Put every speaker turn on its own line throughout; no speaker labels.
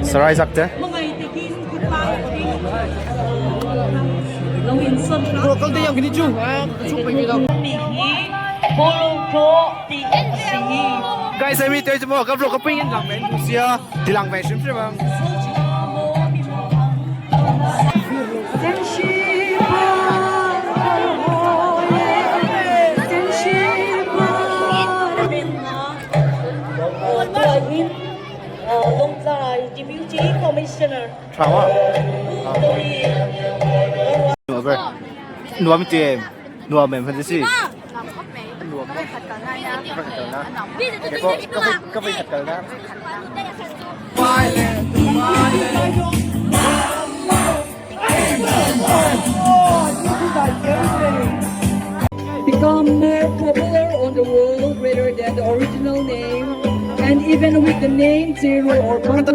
Sarai zak te. Guys hemi te chu maw ka vlog a ping in lang ve an duh sia ti lang ve hrim hrim ang. Nuam ti em nuam em hman si nuam ka vei khat kalna
Become more popular on the world rather than the original name and even with the name Zero or
The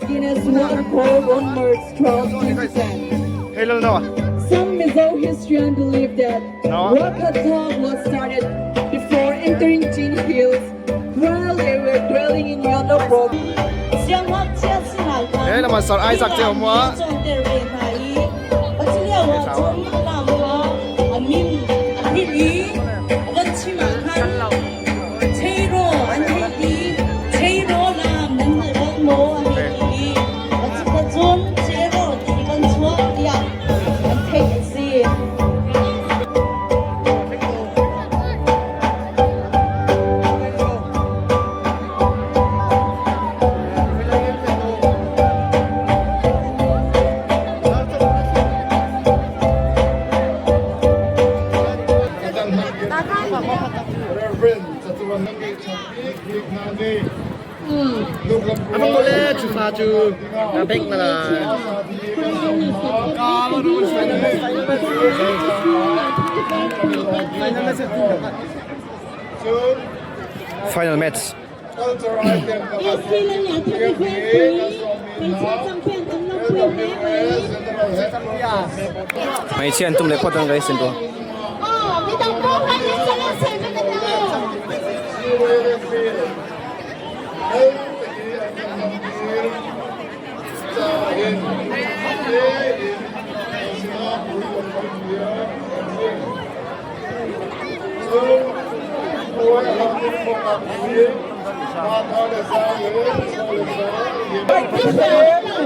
Guinness World Record on March 12, 2010.
Hei lal no.
Some Mizo historians believe that Rakata was started before entering Chin Hills while they were dwelling in Yano province.
He lamah Sir Isaac te a awm a. Ano kole chu fa chu na bank na la. Final match. Hmeichhia an tum leh phawt ang ka isen tur.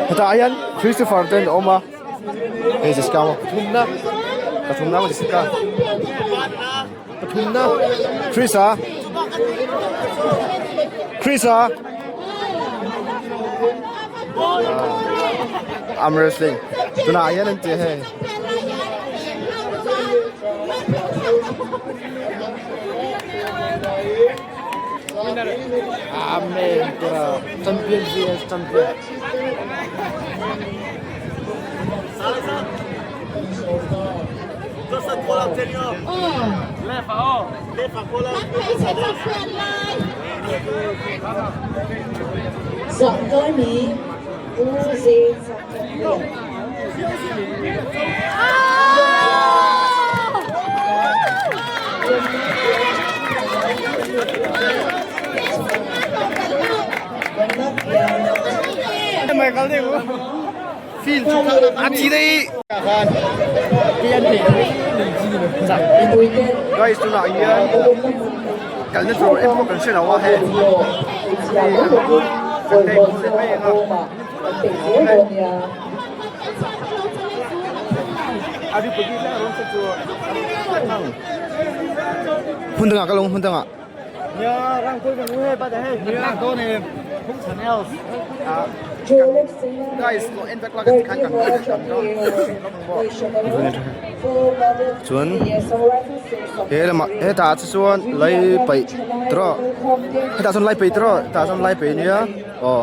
Hetah hian Christopher te an awm a hei Jessica maw pathumna pathumna maw Jessica pathumna Chrisa Chrisa arm wrestling tunah hian an ti a hei. Amen champion vs champion. A thi dei. Guys tunah hian kalna tur em pawh kan hre lo a hei kan hei mai ang a. Hmun dangah ka lo hmun dangah. Guys en vek la kan tikhan kan Chuan he lamah hetah chuan lai paih tawh hetah chuan lai paih tawh hetah chuan lai paih ania. Aw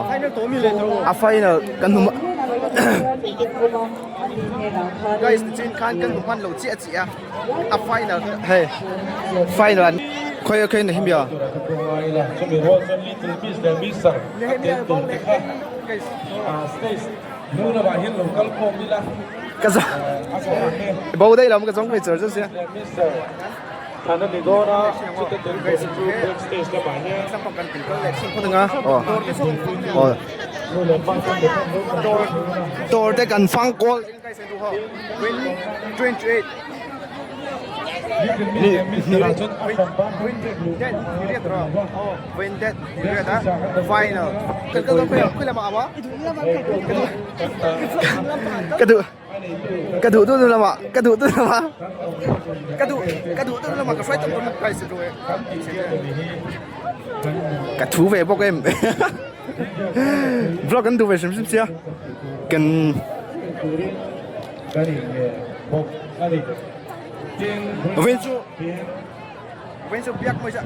a final kan hmu guys nichin khan kan hmu hman lo chiah chiah a a final hei final an khawi khawi na himia ka zawng bo daih lo ka zawng ve char char sia. Dawr dawr te kan fang kual ni ni final kan kal dawn khawi lamah a ka duh ka duh duh lamah ka duh duh lamah ka duh ka duh duh lamah ka hruai tawp dawn ka thu ve bawk em vlog an duh ve hrim hrim sia kan ven chu ven chu biak mai cha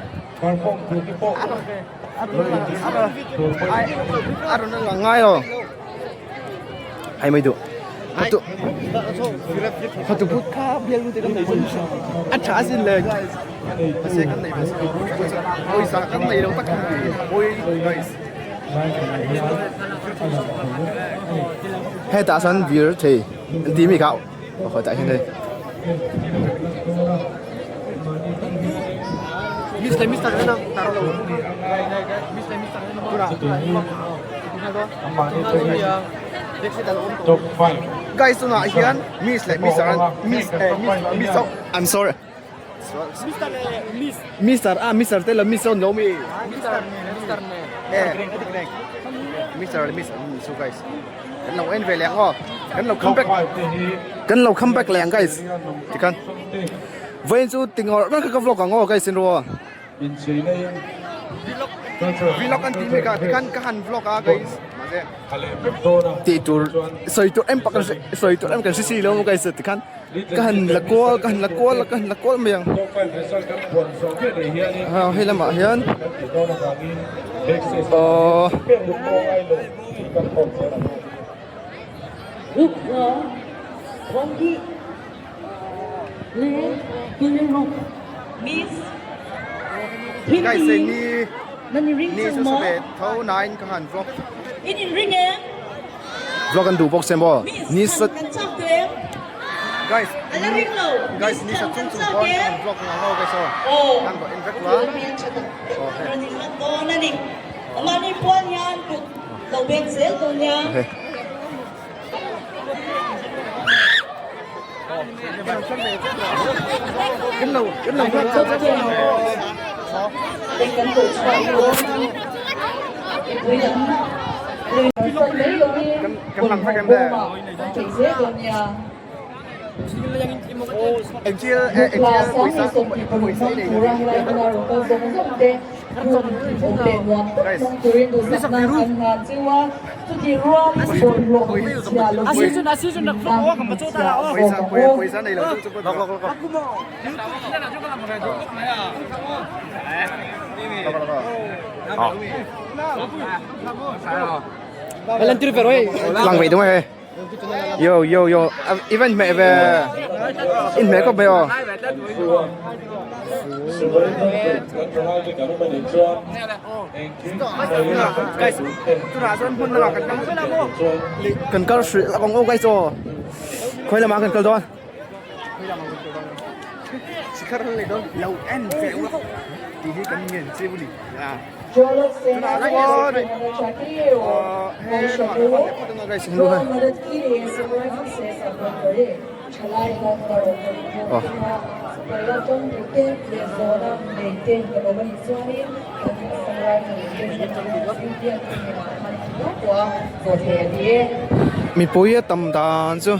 a rawn lang ngai lo hay mai duh tu tu put kha bial nu te kan nei a tha sin le guys se kan nei pawisa kan nei lo tak poi guys hetah sawn vir thei an ti mi kha aw tah hian hei Guys tunah hian miss leh mister an miss eh miss miss ho I'm sorry mister ah mister te lo miss ho no mi eh mister leh miss an ni chu guys kan lo en ve leh ang aw kan lo come back kan lo come back leh ang guys tikhan vawiin chu ti ngawrh ngawrh kha ka vlog ang aw guys in ru aw. Vlog an tih mek a tikhan ka han vlog a guys mahse tih tur sawi tur em pakhat sawi tur em kan hre si lo maw guys tikhan ka han la kual ka han la kual a ka han la kual mai ang ah hei lamah hian aww. Guys hei ni ni chu sabe tho nain ka han vlog vlog an duh bawk se maw ni sat guys guys ni sat chung chung pawn ka han vlog ang ho guys aw kan vawh en vek la aw hei. Lang ve đúng không? Yo yo yo event mẹ về in mẹ có về oh. Guys, kan kal hrih la kong aw guys aw khawi lamah kan kal dawn lo en ve ula tih hi kan ngen chiu a ni Mipui a tam dan chu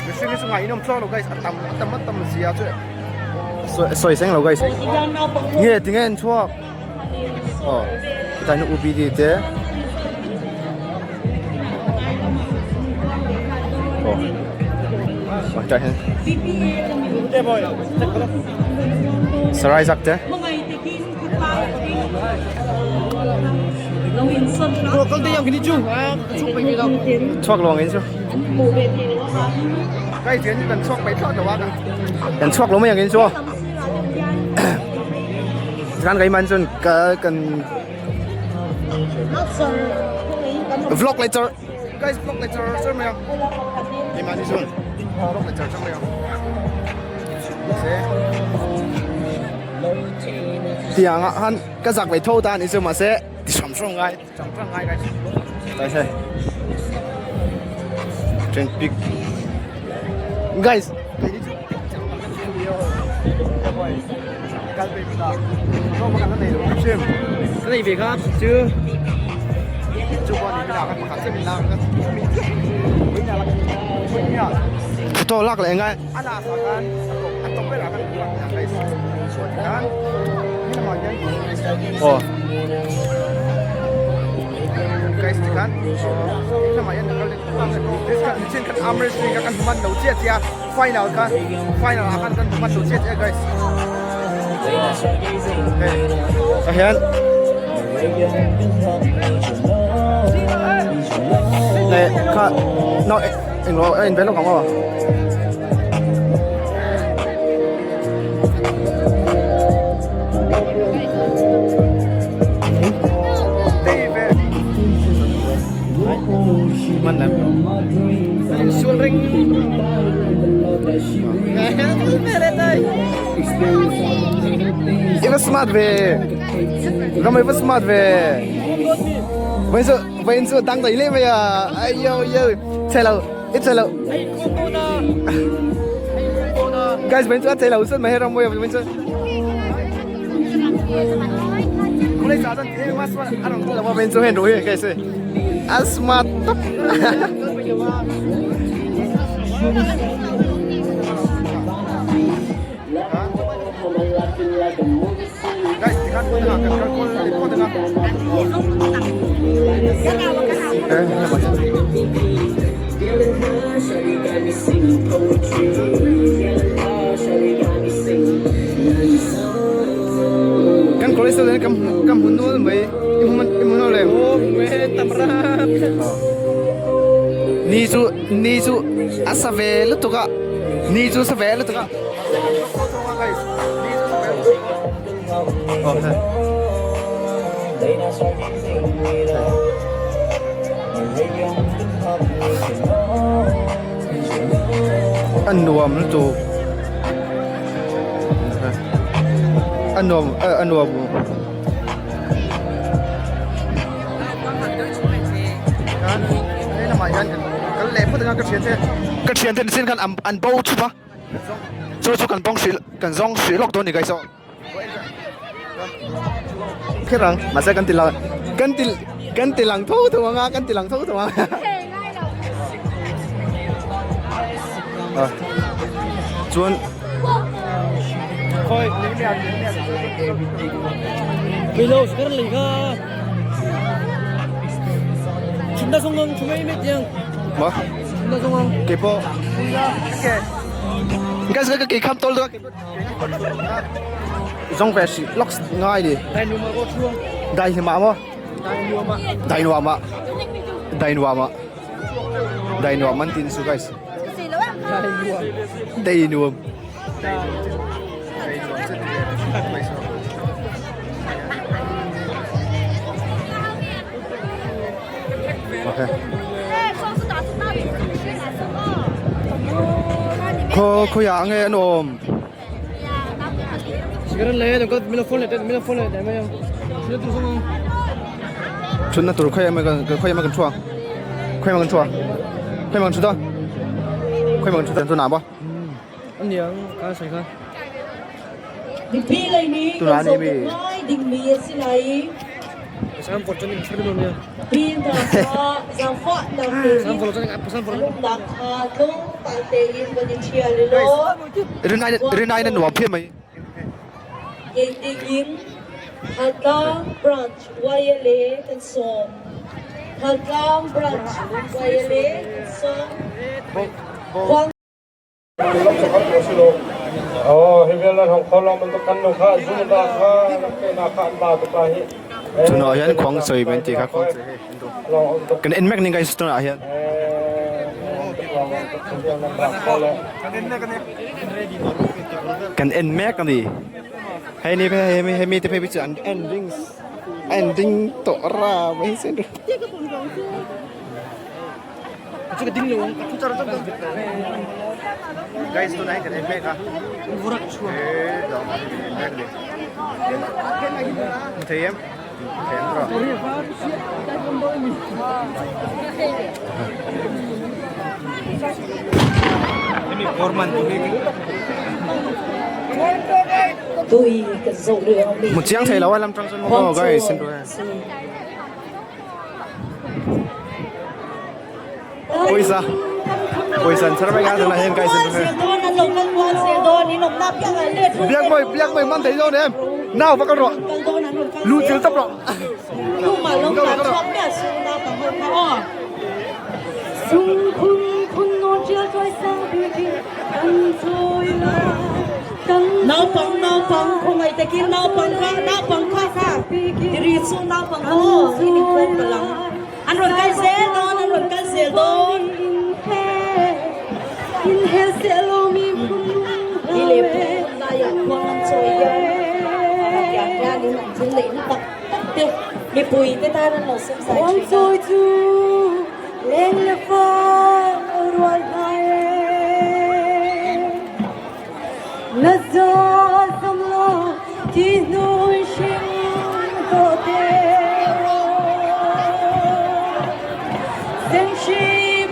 mihring hi chu ngaihnawm thlawk lo guys a tam a tam a tam zia chu sawi seng lo guys nge tinge an chhuak aw hetah hian UPD te aw hetah hian sarai zak te. Chhuak lo ang in chu kan chhuak lo mai ang in chu kan keimah chuan ka kan vlog leh char guys vlog leh char char mai a keimah ni chuan vlog leh char char mai a se tiang ah khan ka zak ve tho ta a ni chu mahse ti hram. ṭang ngai ṭang ṭang ngai guys guys hei train pic guys keini chu picture kan la thei nia aw kal ve ta photo pakhat la nei lo ang hrim
Ka nei ve kha chu
chu pawh ni mina kan pakhat chiah min lak a photo lak leh ngai a last ah khan a tawp a tawp berah khan lak leh ang guys chuan tikhan helamah hian aw guys tikhan helamah hian kal nichin khan arm wrestling kha kan hman lo chiah chiah a final kha final ah khan kan hman lo chiah chiah a guys hei tah hian leh kha no englo a inven lawk ang aw. I va smart ve ram i va smart ve vawiin chu vawiin chu a dang daih leh mai a aiyo yo chhe lo i chhe lo guys vawiin chu a chhe lo chuan mai he ram mawi a vawiin chu college ah chuan ti em a smart a rawn kal lo a vawiin chu hei an ru hi guys hei a smart tawp Guys, tikhan ko na kan kal kawl leh phawt anga. Kan college te kan kan hmu nual mai i hmu i hmu nual em? Ni chu ni chu a sa ve lutuk a ni chu sa ve lutuk a. A nuam lutuk a nuam a nuam lamah hian kan leh phawt anga ka thiante ka thiante nichin khan an bo chhup a. Chu chu kan bawng hrih kan zawng hrih lawk dawn ni guys aw. Kher ang mahse kan ti lang kan ti kan ti lang tho tho anga kan ti lang tho tho anga. Chuan
Khoi Milo kar lei kha Chúng ta không ngon chúng mày mệt nhang.
Ma.
Chúng ta không ngon.
Kei pawh Guys ka kei kham tol deuh a zawng ve hrih lawk ngai ni dai hlim ah maw dai nuam ah dai nuam ah dai nuam an tin su guys dai nuam Okay. Khaw khawiah nge an awm? Chhunna tur khawiah emaw kan khawiah emaw kan thu ang khawiah emaw kan thu ang khawiah emaw kan thu dawn khawiah emaw kan thu dawn tunah maw tunah ani mi Rinai na nuam phian mai. Tunah hian khuang sawi mai an tih kha khuang sawi hei kan en mek ni guys tunah hian. Kan en mek a ni hei ni phei hei hemi te phei chu an en ding en ding tawh ra mai se. Guys tunah hian kan en mek a he dawng ah hian kan en mek a ni hmu thei em. Hmu chiang thei lo a lam tang chuan maw guys Pawisa pawisa an chhar mai a tunah hian guys biak mawi biak mawi man thei dawn em nau va kal rawh luh chil tawp rawh
Naupang naupang khawngaih takin naupang kha naupang kha kha ri chu naupang aw An rawn kal zel dawn, an rawn kal zel dawn. Ni leh pawh laiah khuang an chawi hian tiang hianin an thil neihna tak tak te mipui te tan an lo sem zai thin a.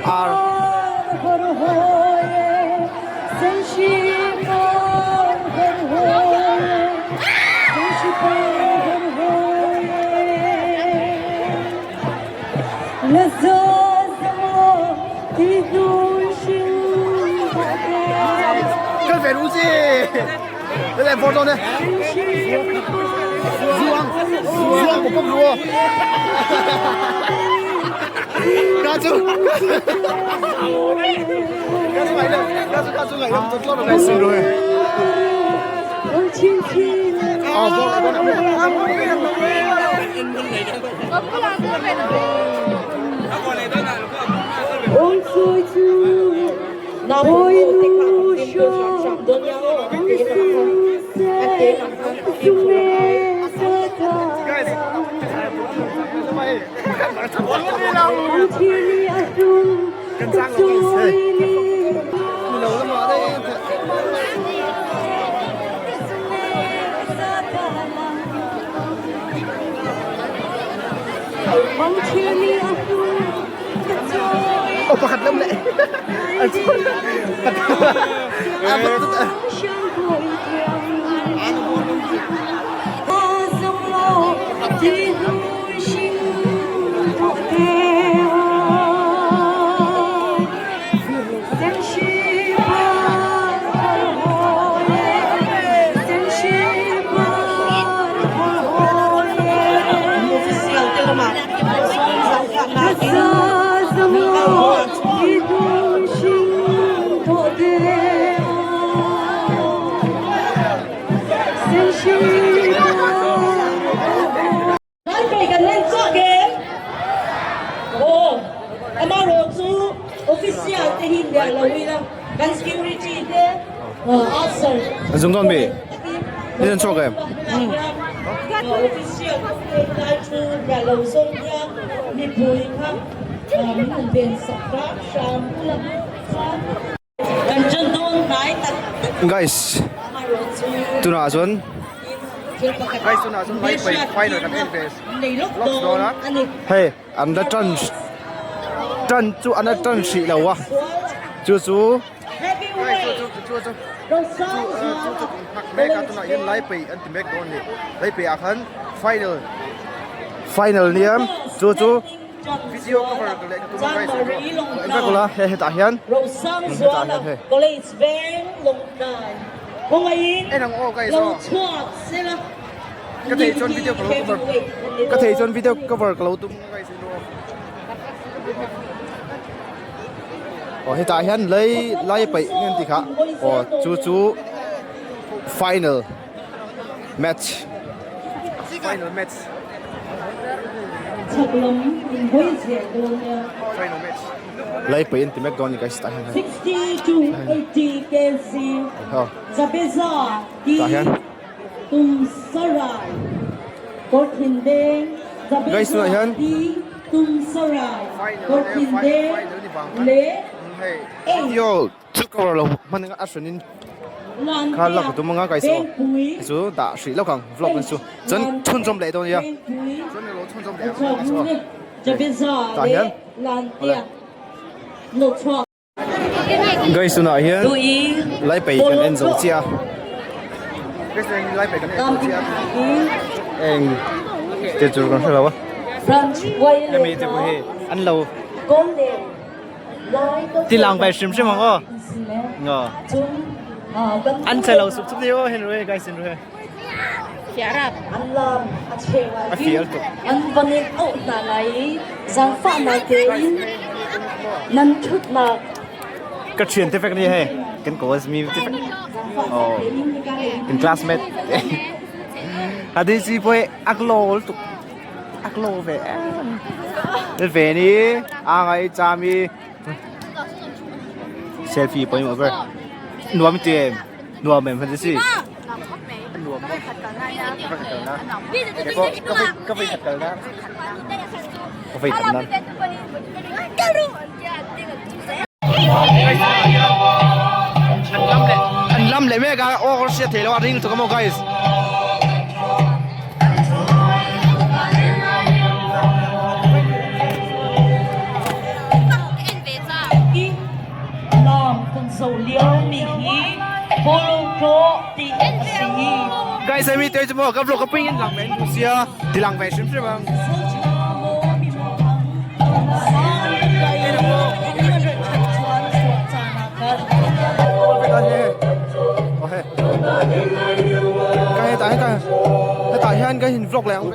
Ar. Kal ve ru chi Đây là vô đây. Zuang, zuang của công rùa. Cá chú. Cá chú này đây, cá chú cá chú này rất tốt rồi này xin rồi. Ờ, vô lại vô lại. Aw pakhat lem leh.
Kan kan en chhuak em? Aw, amaherawhchu official te hi lian lo ila kan security te officer
An zum dawn mi? Ni an chhuak em?
Official te lai thu lian lo zawng hian mipui kha min han ven sak hram hram ula chuan kan ṭan dawn hnai tak tak
Guys, tunah chuan Guys tunah chuan vai pai final kan en ve lawk dawn a hei an la ṭan ṭan chu an la ṭan hrih lo a chu chu guys chu chu chu chu chu chu kan nghak mek a tunah hian lai pai an ti mek dawn a ni lai pai ah khan final final nia chu chu video cover ka leh ka tum a guys en vek ula hei hetah hian hetah hian hei en ang aw guys aw ka thei chuan video ka lo cover ka thei chuan video cover ka lo tum guys aw hetah hian lei lai paih nge an tih kha aw chu chu final match final match final match lai paih an ti mek dawn a ni guys tah hian hei tah hian guys tunah hian final final ni vang khan hei video chu cover lo hman a hran in. kha lak tum anga guys aw hei chu dah hrih lawk ang vlog hi chu chuan chhunzawm leh dawn ania chuan ilo chhunzawm leh ang guys aw tah hian awle. Guys tunah hian lai pei kan en zo chiah a guys tunah hian lai pei kan en zo chiah a eng te chu kan hre lo a hemi te pawh hi an lo ti lang ve hrim hrim ang aw ngaw an che lo sup sup ni aw henry guys henry a fial tuk ka thian te vek ni hei kan college mi te vek oh kan classmate hadi si pawh ak lol tuk ak lo ve em ve ni a ngai chami selfie pawimawh ber nuam ti em nuam em hadi si nuam ka khat kalna ka khat kalna ka vei khat kalna ka vei khat na an lam leh mek a aw ka hriat theih loh a ring tuk a maw guys Guys hemi te chu maw ka vlog a ping in lang ve in sia ti lang ve hrim hrim ang. Hetah hian ka in vlog leh ang.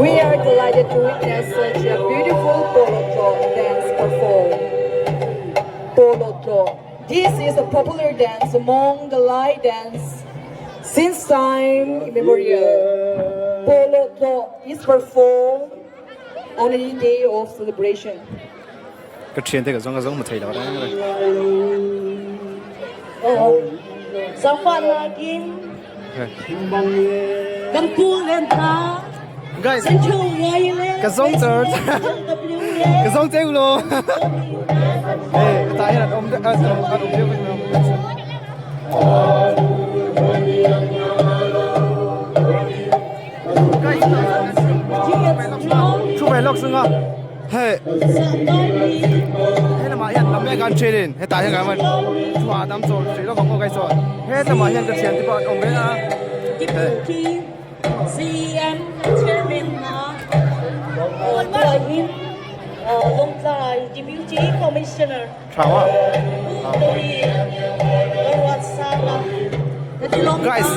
We are delighted to witness such a beautiful Polo dance perform. Polo This is a popular dance among the Lai dance since time immemorial. Polo is performed on any day of celebration.
Ka thian te ka zawng ka zawng hmu thei lo reng reng. Guys, ka zawng char ka zawng cheu lo. Hey, tah hian an awm an awm an awm deuh vek lo. Guys, thu ve lawk sung a. Hei he lamah hian lam mek an ṭhin in hetah hian kan chhuah dam chawl hrih lawk ang aw guys aw he lamah hian ka thian te pawh an awm ve a Guys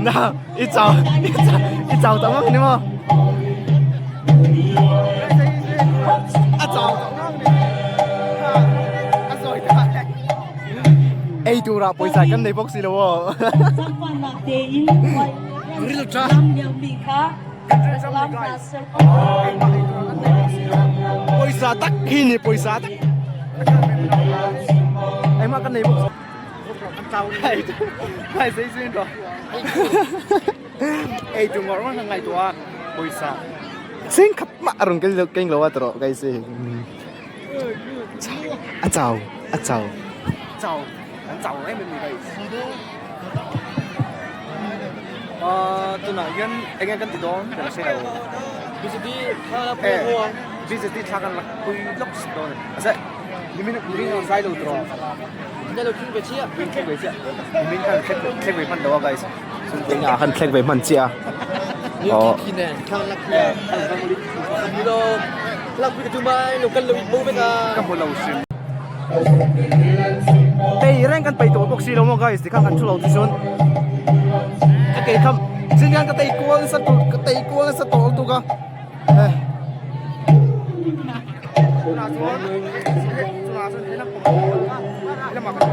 na i chau i chau tak mak ni maw a chau tak mak ni a sawi ta ei tura pawisa kan nei bawk si lo aw ril tha pawisa tak hi ni pawisa tak engmah kan nei bawk hai sei zui rawh ei tu ngawr ngawr ngai tua pawisa sing khat mah a rawn keng lo a tawh guys a chau a chau chau an chau em em ni guys tunah hian eng nge kan ti dawn kan hre lo
BJP thla kan pui ho ang
BJP thla kan lak pui lawk si dawn a nimin nimin an zai lo tawh
zai lo thleng ve chiah
thleng ve chiah nimin khan thleng thleng ve hman lo a guys engah khan thleng ve hman chiah a
aw thla kan lak pui a lak pui ka tum a lo kal lo in bo vek a
ka hmu lo hrim Tei reng kan peih tawh bawk si lo maw guys tikhan kan thu lo ti chuan ka ke kham zing hian ka tei kual nasa tur ka tei kual nasa tawh lutuk a eh tunah chuan tunah chuan helam helamah kan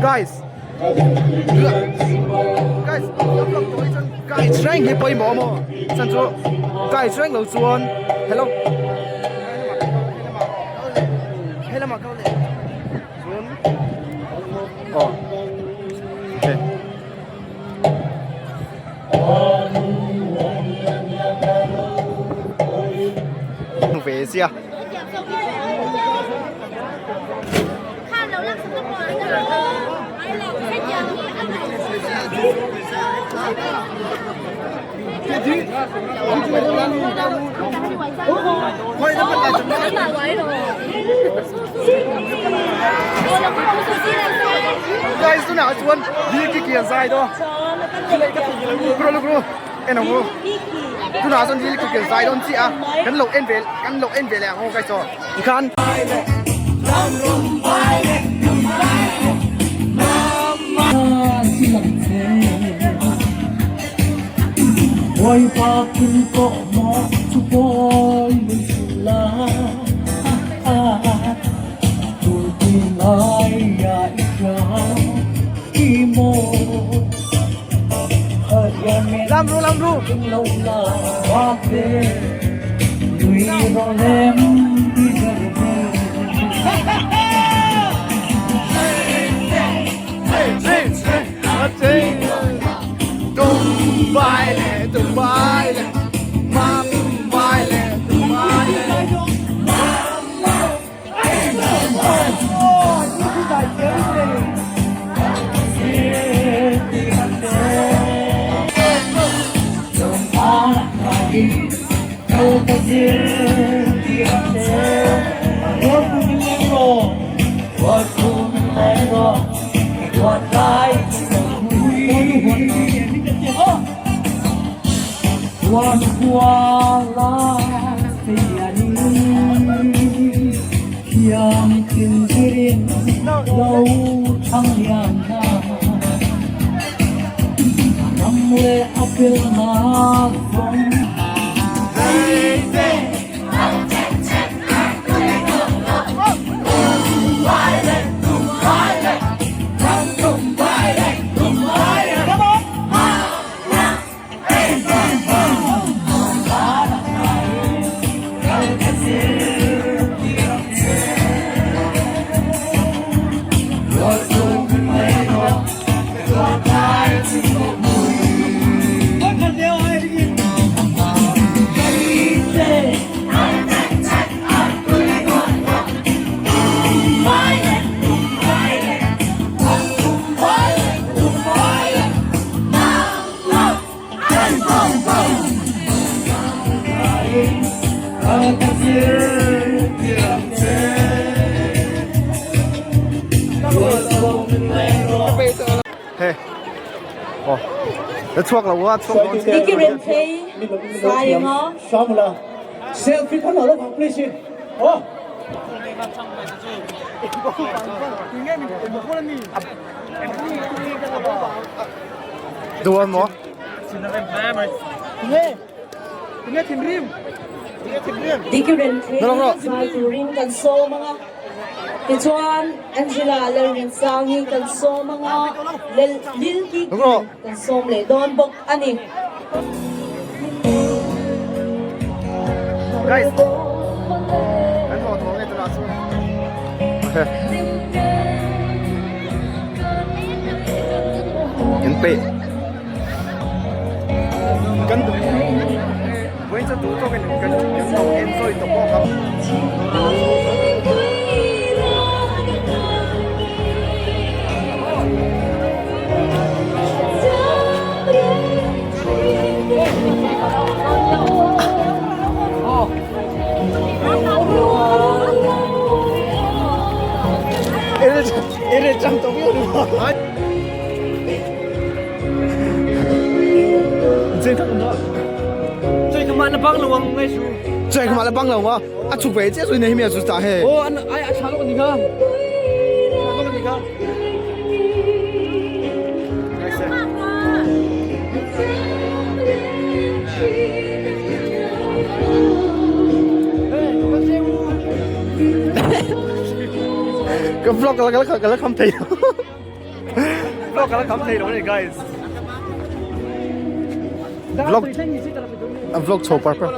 Guys Guys Guys reng hi pawimawh a maw chan chu guys reng lo chuan hello helamah kal leh chuan aw okay. sia. Guys tunah chuan Lil Kiki an zai dawn a luk ru en ang u tunah chuan Lil Kiki an zai dawn chiah a kan lo en ve kan lo en ve leh ang aw guys aw tikhan Lam ru lam ru. He oh la chhuak lo a chhuak dawn chiah.
Diki ren phei sai nga.
Shamla selfie phan lo bang please in oh
Duan maw?
Diki ren phei sai turin kan sawm anga. Tichuan Angela Lalrinsang hi kan sawm anga Lil Kiki kan sawm leh dawn bawk a ni.
Guys, kan haw tawh nge tunah chuan. Kan peh. Kan Vawiin chu duh tawkin kan lo enjoy tawh bawk a. Chơi không mà là băng lòng á à chụp về chết rồi này mẹ chụp ta he
ô anh ai ai chả lúc gì cơ chả lúc gì cơ
Cái vlog là cái cái không thấy Vlog là không thấy rồi guys Vlog Vlog chho par par.